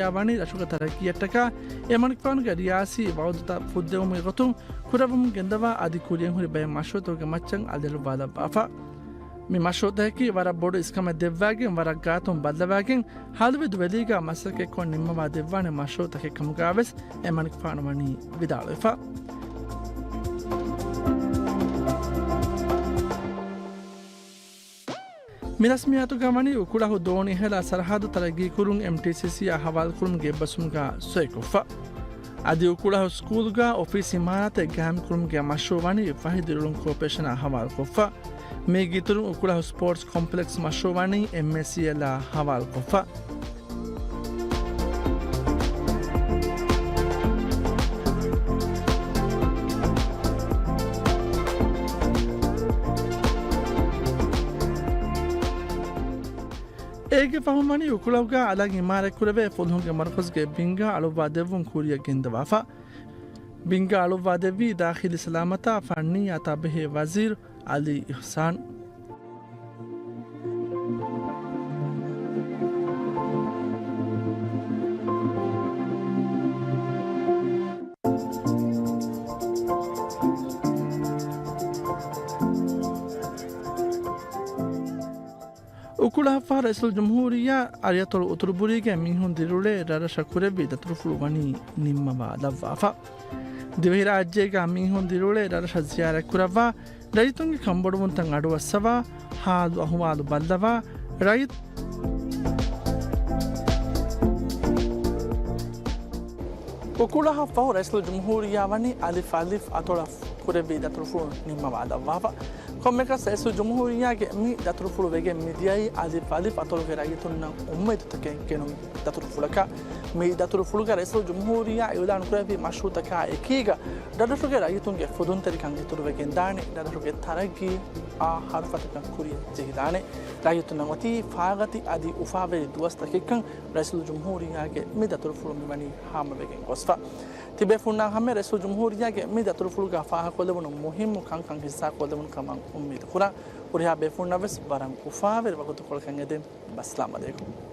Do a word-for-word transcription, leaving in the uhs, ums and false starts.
އާ ވަނީ ރަށުގެ ތަރައްގީއަށްޓަކާ އެމަނިކުފާނުގެ ރިޔާސީ ވައުދުތައް ފުއްދެވުމުގެ ގޮތުން ކުރެއްވަމުން ގެންދަވާ އަދި ކުރިއަށް ހުރި ބައެއް މަޝްރޫޢުތަކުގެ މައްޗަށް އަލިއަޅުއްވާލައްވާފަ. މި މަޝްރޫޢުތަކަކީ ވަރަށް ބޮޑު އިސްކަމެއް ދެއްވާގެން ވަރަށް ގާތުން ބައްލަވާގެން ހަލުވި ދުވެލީގަ މަސައްކަތްކޮށް ނިންމަވާ ދެއްވާނެ މަޝްރޫޢުތަކެއް ކަމުގަވެސް އެމަނިކުފާނު ވަނީ ވިދާޅުވެފަ. މި ރަސްމިއްޔާތުގަ ވަނީ އުކުޅަހު ދޯނި އެހެލާ ސަރަހައްދު ތަރައްގީކުރުން އެމްޓީސީސީއާ ހަވާލުކުރުމުގެ އެއްބަސްވުމުގަ ސޮއިކޮށްފަ. އަދި އުކުޅަހު ސްކޫލްގަ އޮފީސް އިމާރާތެއް ގާއިމްކުރުމުގެ މަޝްރޫޢު ވަނީ ފަހި ދިރިއުޅުން ކޯޕަރޭޝަނާ ހަވާލުކޮށްފަ. މީގެ އިތުރުން އުކުޅަހު ސްޕޯޓްސް ކޮމްޕްލެކްސް މަޝްރޫޢު ވަނީ އެމްއޭސީއެލްއާ ހަވާލުކޮށްފަ. އޭގެ ފަހުން ވަނީ އުކުޅަހުގަ އަލަށް އިމާރާތްކުރެވޭ ފުލުހުންގެ މަރުކަޒުގެ ބިންގާ އަޅުއްވާ ދެއްވުން ކުރިއަށް ގެންދަވާފަ. ބިންގާ އަޅުއްވާ ދެއްވީ ދާޚިލީ ސަލާމަތާ ފަންނިއްޔާތާ ބެހޭ ވަޒީރު އަލީ އިޙްސާން. އުކުޅަހަށްފަހު ރައީސުލްޖުމްހޫރިއްޔާ ރައްޔިތުން އުތުރުބުރީގެ މީހުން ދިރިއުޅޭ ރަށްރަށަށް ކުރެއްވި ދަތުރުފުޅު ވަނީ ނިންމަވާލައްވާފަ. ދިވެހިރާއްޖޭގަ މީހުން ދިރިއުޅޭ ރަށްރަށަށް ޒިޔާރަތްކުރައްވާ، ރައްޔިތުންގެ ކަންބޮޑުވުންތައް އަޑުއައްސަވާ، ހާލު އަހުވާލު ބައްލަވާ، ރައްޔިތު އުކުޅަހަށްފަހު ރައީސުލްޖުމްހޫރިއްޔާ ވަނީ އަލިފް އަލިފް އަތޮޅަށް ކުރެއްވި ދަތުރުފުޅު ނިންމަވާލައްވާފަ. ކޮންމެއަކަސް ރައީސުލްޖުމްހޫރިއްޔާގެ މި ދަތުރުފުޅު ވެގެން މިދިޔައީ އަލިފް އަލިފް އަތޮޅުގެ ރައްޔިތުންނަށް އުއްމީދުތަކެއް ގެނުމުގެ ދަތުރުފުޅަކަށް. މި ދަތުރުފުޅުގަ ރައީސުލްޖުމްހޫރިއްޔާ އިޢުލާނުކުރެއްވި މަޝްރޫޢުތަކާ އެކީގަ ރަށްރަށުގެ ރައްޔިތުންގެ ފުދުންތެރިކަން އިތުރުވެގެންދާނެ، ރަށްރަށުގެ ތަރައްގީ އާ ހަރުފަތަކަށް ކުރިއަށް ޖެހިދާނެ. ރައްޔިތުންނަށް އޮތީ ފާގަތި އަދި އުފާވެރި ދުވަސްތަކެއްކަން ރައީސުލްޖުމްހޫރިއްޔާގެ މި ދަތުރުފުޅު މިވަނީ ހާމަވެގެން ގޮސްފަ. ތިބޭފުންނާ ހަމަޔަށް ރައީސުލްޖުމްހޫރިއްޔާގެ މި ދަތުރުފުޅުގަ ފާހަގަކޮށްލެވުނު މުހިއްމު ކަންކަން ހިއްސާކޮށްލެވުނު ކަމަށް އުއްމީދު ކުރާ. ހުރިހާ ބޭފުންނަށް ވެސް ވަރަށް އުފާވެރި ވަގުތުކޮޅަކަށް އެދެން. އައްސަލާމް އަލައިކުމް.